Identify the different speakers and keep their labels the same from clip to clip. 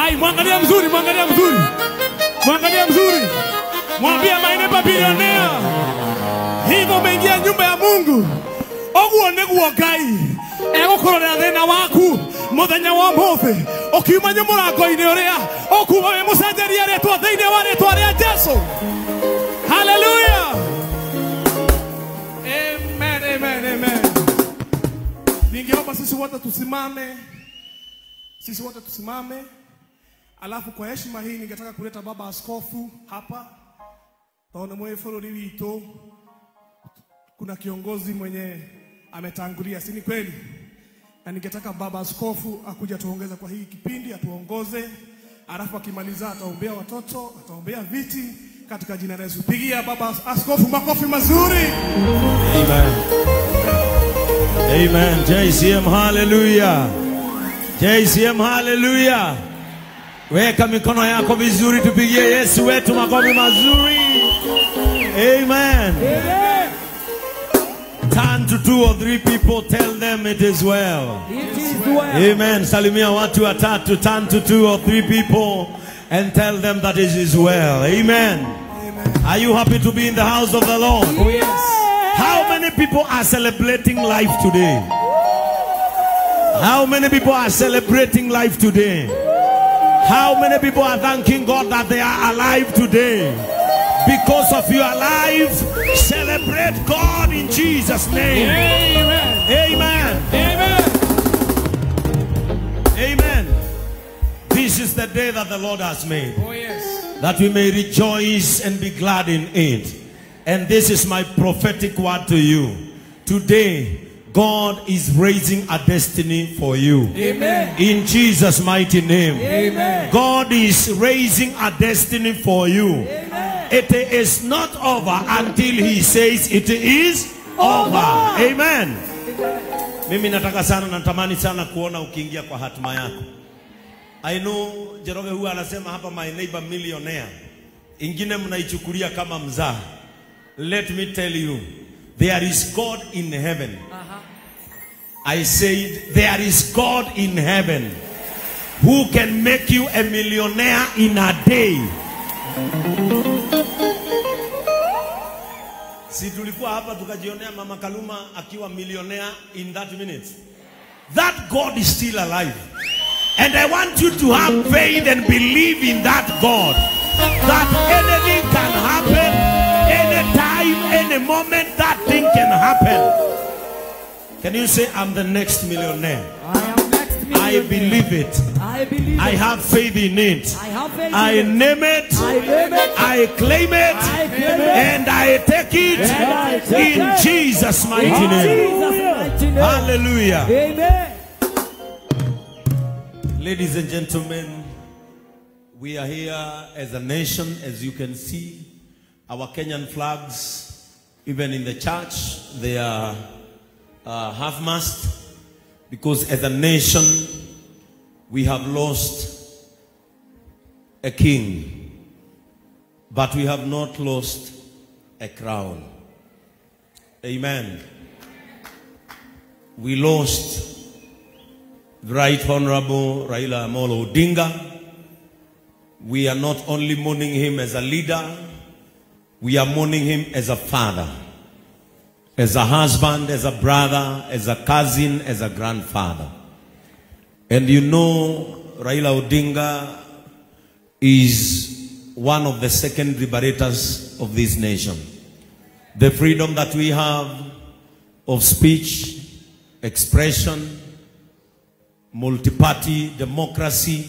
Speaker 1: Ai, mwangalia mzuri, mwangalia mzuri. Mwangalia mzuri. Mwambie my neighbor billionaire. Hivyo umeingia nyumba ya Mungu. Oguo niguo Ngai egũkũrorera thĩna waku mũthenya wa ũmũthĩ ũkiuma mũrango-inĩ ũrĩa ũkuuma wĩ mũcenjerie rĩtwa thĩinĩ wa rĩtwa rĩa Jesu. Hallelujah. Amen, amen, amen. Ningeomba sisi wote tusimame. Sisi wote tusimame. Alafu kwa heshima hii ningetaka kuleta baba askofu hapa. Tondũ mwe bũrũri witũ kuna kiongozi mwenye ametangulia, si ni kweli? Na ningetaka baba askofu akuja tuongeze kwa hii kipindi, atuongoze. Alafu akimaliza ataombea watoto, ataombea viti katika jina la Yesu. Pigia baba askofu makofi mazuri.
Speaker 2: Amen. Amen. JCM, hallelujah. JCM, hallelujah. Weka mikono yako vizuri, tupigie Yesu wetu makofi mazuri. Amen.
Speaker 3: Amen.
Speaker 2: Turn to 2 or 3 people, tell them it is well.
Speaker 3: It is well.
Speaker 2: Amen. Salimia watu watatu. Turn to 2 or 3 people and tell them that it is well. Amen.
Speaker 1: Amen.
Speaker 2: Are you happy to be in the house of the Lord?
Speaker 1: Oh, yes.
Speaker 2: How many people are celebrating life today? How many people are celebrating life today? How many people are thanking God that they are alive today? Because of your life, celebrate God in Jesus' name.
Speaker 1: Amen.
Speaker 2: Amen.
Speaker 1: Amen.
Speaker 2: Amen. This is the day that the Lord has made.
Speaker 1: Oh, yes.
Speaker 2: That we may rejoice and be glad in it. And this is my prophetic word to you. Today, God is raising a destiny for you.
Speaker 3: Amen.
Speaker 2: In Jesus' mighty name.
Speaker 3: Amen.
Speaker 2: God is raising a destiny for you.
Speaker 3: Amen.
Speaker 2: It is not over until he says it is over. Amen.
Speaker 3: Amen.
Speaker 2: Mimi nataka sana, natamani sana kuona ukiingia kwa hatima yako. I know Jeroge huwa anasema hapa my neighbor millionaire. Ingine mnaichukulia kama mzaha. Let me tell you, there is God in heaven. I said there is God in heaven who can make you a millionaire in a day. Si tulikuwa hapa tukajionea Mama Kaluma akiwa millionaire in that minute. That God is still alive. And I want you to have faith and believe in that God. That anything can happen, anytime, any moment, that thing can happen. Can you say, I'm the next millionaire?
Speaker 3: I am next millionaire.
Speaker 2: I believe it.
Speaker 3: I believe
Speaker 2: I
Speaker 3: it.
Speaker 2: have faith in it.
Speaker 3: I have faith
Speaker 2: I
Speaker 3: in it.
Speaker 2: name it.
Speaker 3: I name it.
Speaker 2: I claim it.
Speaker 3: I claim it.
Speaker 2: And I take it.
Speaker 3: And I take
Speaker 2: in
Speaker 3: it.
Speaker 2: Jesus' mighty
Speaker 3: In
Speaker 2: name.
Speaker 3: Jesus' mighty name.
Speaker 2: Hallelujah.
Speaker 3: Amen.
Speaker 2: Ladies and gentlemen, we are here as a nation. As you can see, our Kenyan flags, even in the church, they are half-mast, because as a nation, we have lost a king, but we have not lost a crown. Amen. We lost the Right Honorable Raila Amolo Odinga. We are not only mourning him as a leader, we are mourning him as a father, as a husband, as a brother, as a cousin, as a grandfather. And you know, Raila Odinga is one of the second liberators of this nation. The freedom that we have of speech, expression, multi-party democracy,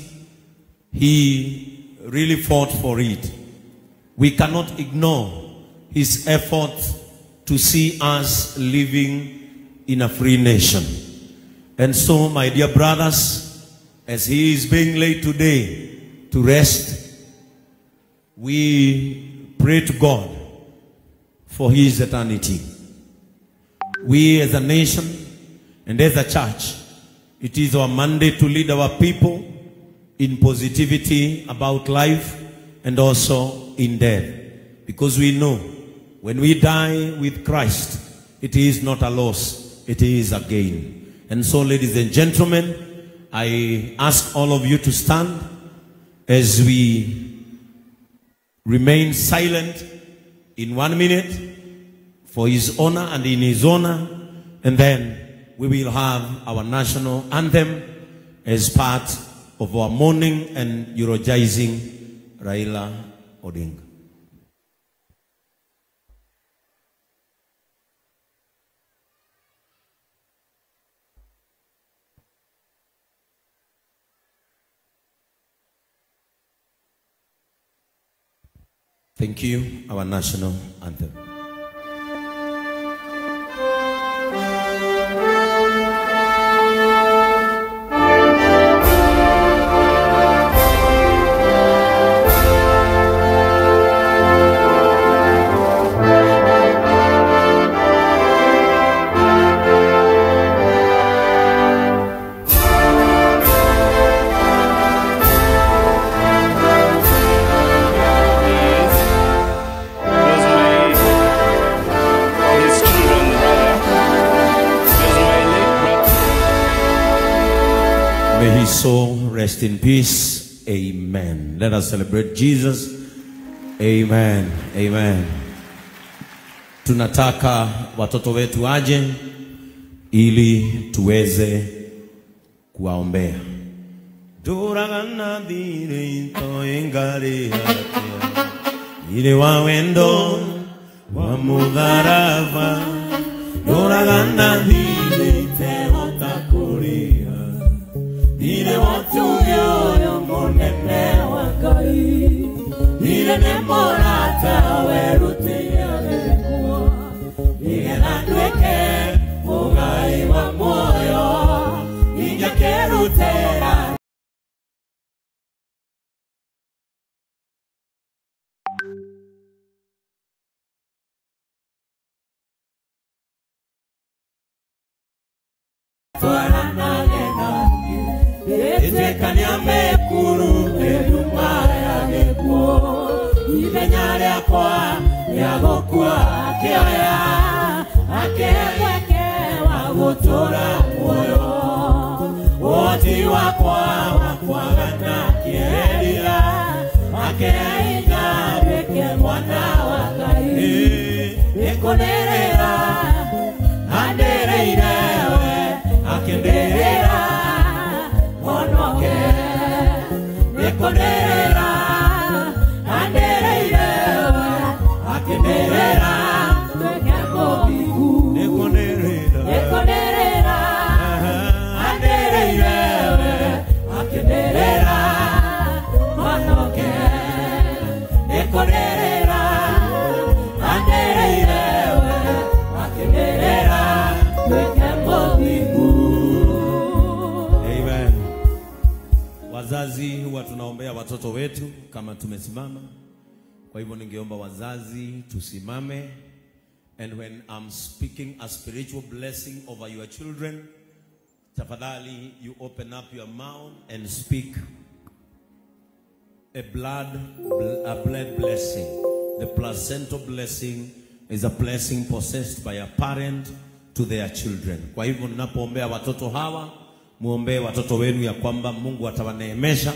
Speaker 2: he really fought for it. We cannot ignore his effort to see us living in a free nation. And so, my dear brothers, as he is being laid today to rest, we pray to God for his eternity. We as a nation and as a church, it is our mandate to lead our people in positivity about life and also in death. Because we know when we die with Christ, it is not a loss, it is a gain. And so, ladies and gentlemen, I ask all of you to stand as we remain silent in 1 minute for his honor and in his honor, and then we will have our national anthem as part of our mourning and eulogizing Raila Odinga. Thank you, our national anthem. May his soul rest in peace. Amen. Let us celebrate Jesus. Amen. Amen. Tunataka watoto wetu aje ili tuweze kuwaombea. Duragana dire toengare ile wawendo wa mudharava duragana dire teotakuria ile watu yoyo munene wakai ile nemorata werutiarekuo igenandweke mugai wa moyo injakerutera. Amen. Wazazi huwa tunaombea watoto wetu kama tumesimama. Kwa hivyo ningeomba wazazi tusimame. And when I'm speaking a spiritual blessing over your children, tafadhali you open up your mouth and speak a blood blessing. The placental blessing is a blessing possessed by a parent to their children. Kwa hivyo ninapoombea watoto hawa, muombee watoto wenu ya kwamba Mungu atawaneemesha,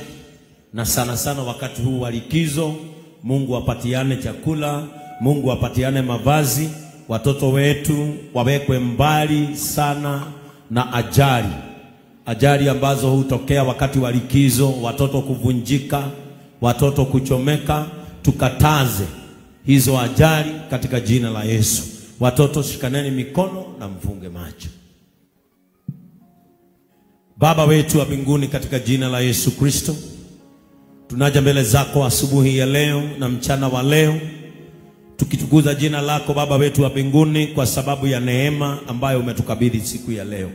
Speaker 2: na sana sana wakati huu wa likizo, Mungu apatiane chakula, Mungu apatiane mavazi. Watoto wetu wawekwe mbali sana na ajali. Ajali ambazo hutokea wakati wa likizo, watoto kuvunjika, watoto kuchomeka. Tukataze hizo ajali katika jina la Yesu. Watoto shikaneni mikono na mfunge macho. Baba wetu wa mbinguni, katika jina la Yesu Kristo, tunaja mbele zako asubuhi ya leo na mchana wa leo, tukitukuza jina lako Baba wetu wa mbinguni kwa sababu ya neema ambayo umetukabidhi siku ya leo.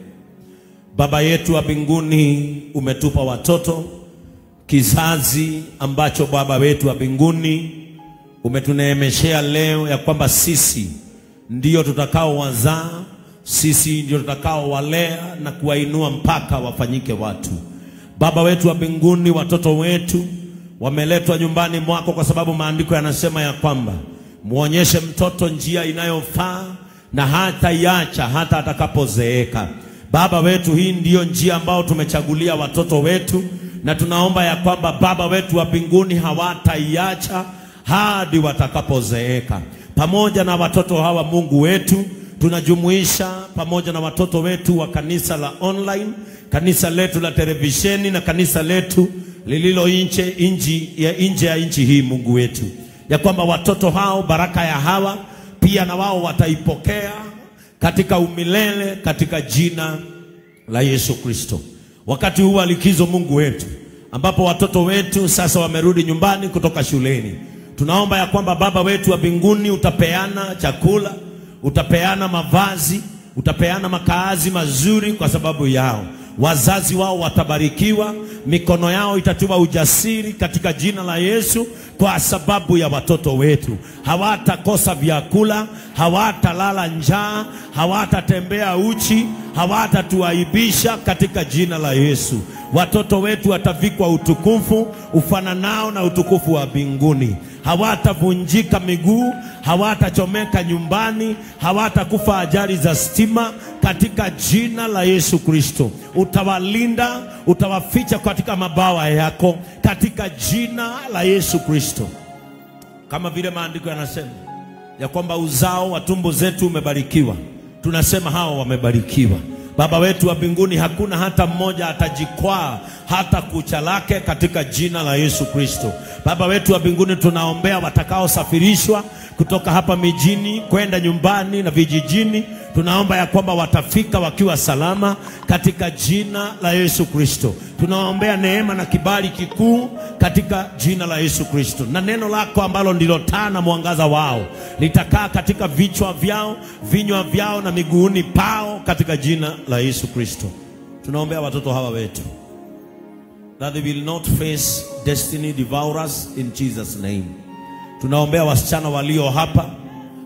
Speaker 2: Baba yetu wa mbinguni, umetupa watoto, kizazi ambacho Baba wetu wa mbinguni umetuneemeshea leo ya kwamba sisi ndio tutakao wazaa, sisi ndio tutakao walea na kuwainua mpaka wafanyike watu. Baba wetu wa mbinguni, watoto wetu wameletwa nyumbani mwako kwa sababu maandiko yanasema ya kwamba muonyeshe mtoto njia inayofaa na hata iacha hata atakapozeeka. Baba wetu, hii ndiyo njia ambayo tumechagulia watoto wetu, na tunaomba ya kwamba Baba wetu wa mbinguni hawataiacha hadi watakapozeeka. Pamoja na watoto hawa Mungu wetu, tunajumuisha pamoja na watoto wetu wa kanisa la online, kanisa letu la televisheni na kanisa letu lililo nje ya nchi hii Mungu wetu, ya kwamba watoto hao, baraka ya hawa pia na wao wataipokea katika umilele, katika jina la Yesu Kristo. Wakati huu wa likizo Mungu wetu, ambapo watoto wetu sasa wamerudi nyumbani kutoka shuleni, tunaomba ya kwamba Baba wetu wa mbinguni utapeana chakula, utapeana mavazi, utapeana makaazi mazuri kwa sababu yao. Wazazi wao watabarikiwa, mikono yao itatiwa ujasiri katika jina la Yesu kwa sababu ya watoto wetu. Hawatakosa vyakula, hawatalala njaa, hawatatembea uchi, hawatatuaibisha katika jina la Yesu. Watoto wetu watavikwa utukufu ufananao na utukufu wa mbinguni. Hawatavunjika miguu, hawatachomeka nyumbani, hawatakufa ajali za stima katika jina la Yesu Kristo. Utawalinda, utawaficha katika mabawa yako katika jina la Yesu Kristo. Kama vile maandiko yanasema ya kwamba uzao wa tumbo zetu umebarikiwa, tunasema hao wamebarikiwa. Baba wetu wa mbinguni, hakuna hata mmoja atajikwaa hata kucha lake katika jina la Yesu Kristo. Baba wetu wa mbinguni, tunaombea watakaosafirishwa kutoka hapa mijini kwenda nyumbani na vijijini. Tunaomba ya kwamba watafika wakiwa salama katika jina la Yesu Kristo. Tunaombea neema na kibali kikuu katika jina la Yesu Kristo. Na neno lako ambalo ndilo taa na mwangaza wao litakaa katika vichwa vyao, vinywa vyao na miguuni pao katika jina la Yesu Kristo. Tunaombea watoto hawa wetu, that they will not face destiny devourers in Jesus name. Tunaombea wasichana walio hapa,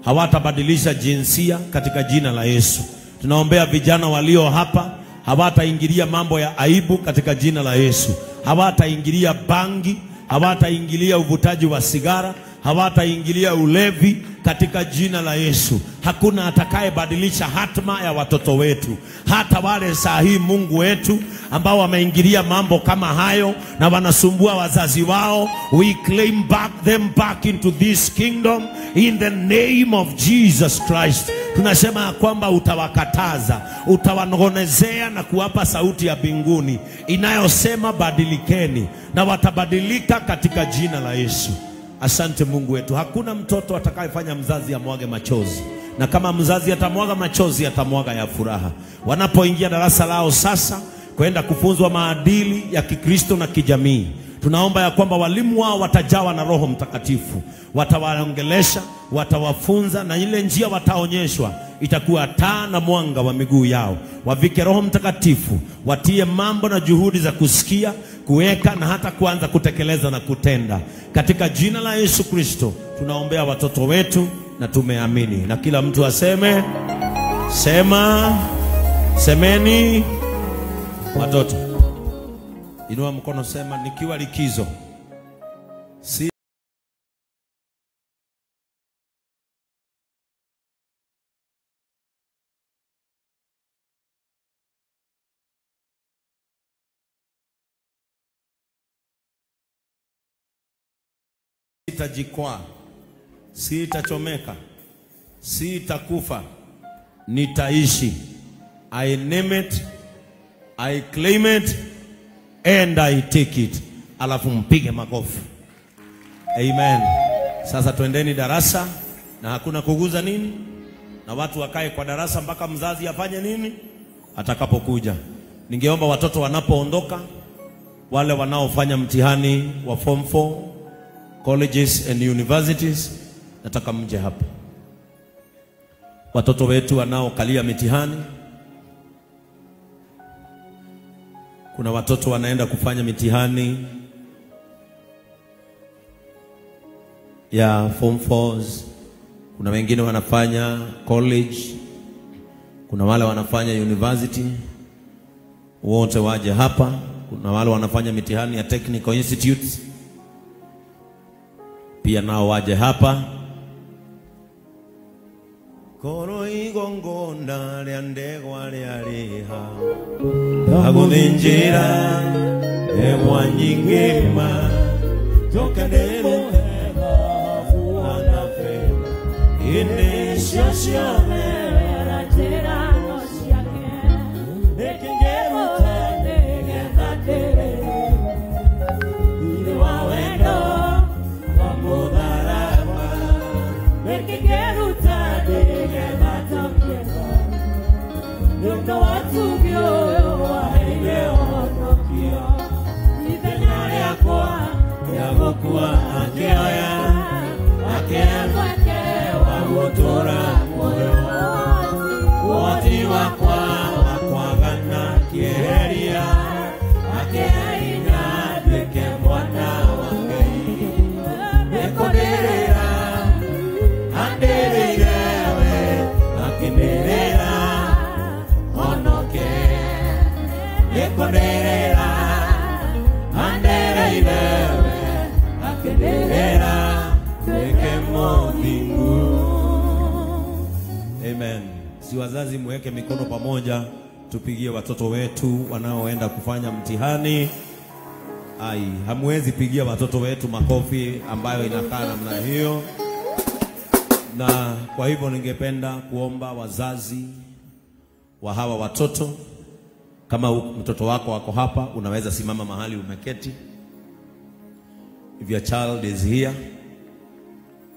Speaker 2: hawatabadilisha jinsia katika jina la Yesu. Tunaombea vijana walio hapa, hawataingilia mambo ya aibu katika jina la Yesu. Hawataingilia bangi, hawataingilia uvutaji wa sigara, hawataingilia ulevi katika jina la Yesu. Hakuna atakayebadilisha hatma ya watoto wetu, hata wale saa hii Mungu wetu ambao wameingilia mambo kama hayo na wanasumbua wazazi wao. We claim back them back into this kingdom in the name of Jesus Christ. Tunasema kwamba utawakataza, utawanong'onezea na kuwapa sauti ya mbinguni inayosema badilikeni, na watabadilika katika jina la Yesu. Asante Mungu wetu. Hakuna mtoto atakayefanya mzazi amwage machozi, na kama mzazi atamwaga machozi, atamwaga ya furaha. Wanapoingia darasa lao sasa kwenda kufunzwa maadili ya Kikristo na kijamii, tunaomba ya kwamba walimu wao watajawa na Roho Mtakatifu, watawaongelesha, watawafunza, na ile njia wataonyeshwa itakuwa taa na mwanga wa miguu yao. Wavike Roho Mtakatifu, watie mambo na juhudi za kusikia, kuweka na hata kuanza kutekeleza na kutenda. Katika jina la Yesu Kristo tunaombea watoto wetu na tumeamini. Na kila mtu aseme, sema, semeni. Watoto, inua mkono, sema, nikiwa likizo si sitajikwaa, sitachomeka, sitakufa, nitaishi. I name it, I claim it, and I take it. Alafu mpige makofi. Amen. Sasa twendeni darasa, na hakuna kuguza nini, na watu wakae kwa darasa mpaka mzazi afanye nini atakapokuja. Ningeomba watoto wanapoondoka, wale wanaofanya mtihani wa form 4, colleges and universities, nataka mje hapa. Watoto wetu wanaokalia mitihani, kuna watoto wanaenda kufanya mitihani ya form 4s, kuna wengine wanafanya college, kuna wale wanafanya university. Wote waje hapa. Kuna wale wanafanya mitihani ya technical institutes, pia nao waje hapa. Koro igongona lya ndegwa lyaliha aguthinjira Ewa nyingema Toka demo Huana fema Inesha shame Amen. Si wazazi muweke mikono pamoja, tupigie watoto wetu wanaoenda kufanya mtihani. Ai, hamwezi pigia watoto wetu makofi ambayo inakaa namna hiyo. Na kwa hivyo ningependa kuomba wazazi wa hawa watoto, kama mtoto wako ako hapa, unaweza simama mahali umeketi. If your child is here,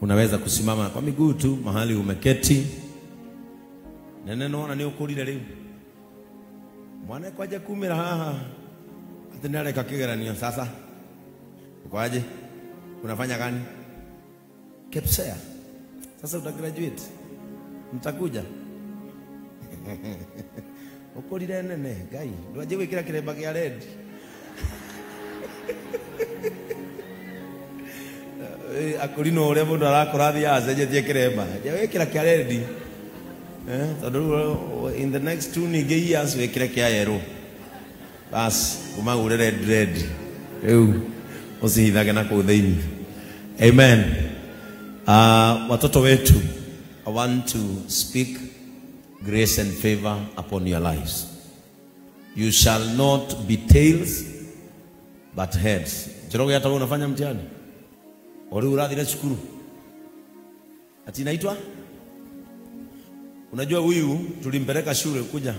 Speaker 2: unaweza kusimama kwa miguu tu mahali umeketi. Nene nona ni ukurire riu. Mwana kwaje kumira haha. Ati nare kakigeranio sasa. Kwaje? Unafanya gani? Kepsea. Sasa utagraduate. Mtakuja. Ukurire nene ngai. Ndwaje gwikira kiremba kia red. Akurino uria mundu arakora thia acenjetie kiremba. Je wikira kia red. Tondu in the next 2 years wikire kia yellow. Bas umagure red red. Riu ucihithage na kuu thiini. Amen. Watoto wetu, I want to speak grace and favor upon your lives. You shall not be tails but heads. Njoroge hata wewe unafanya mtihani. Ori urathire cukuru. Ati inaitwa? Unajua huyu tulimpeleka shule kuja.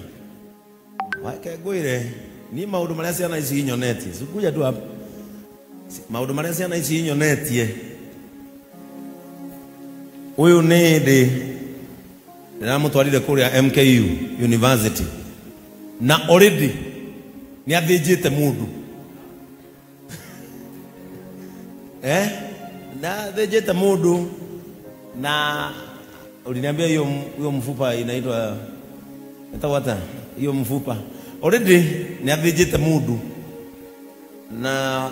Speaker 2: Wake gwire ni maundu maria ciana ici inyonetie. Sikuja tu hapa. Maundu maria ciana ici inyonetie. Huyu ni ndi ndiramutwarire kuria MKU University. Na already ni athinjite mundu. Na athinjite mundu na uliniambia hiyo mfupa inaitwa hata hiyo mfupa already ni athinjite mundu na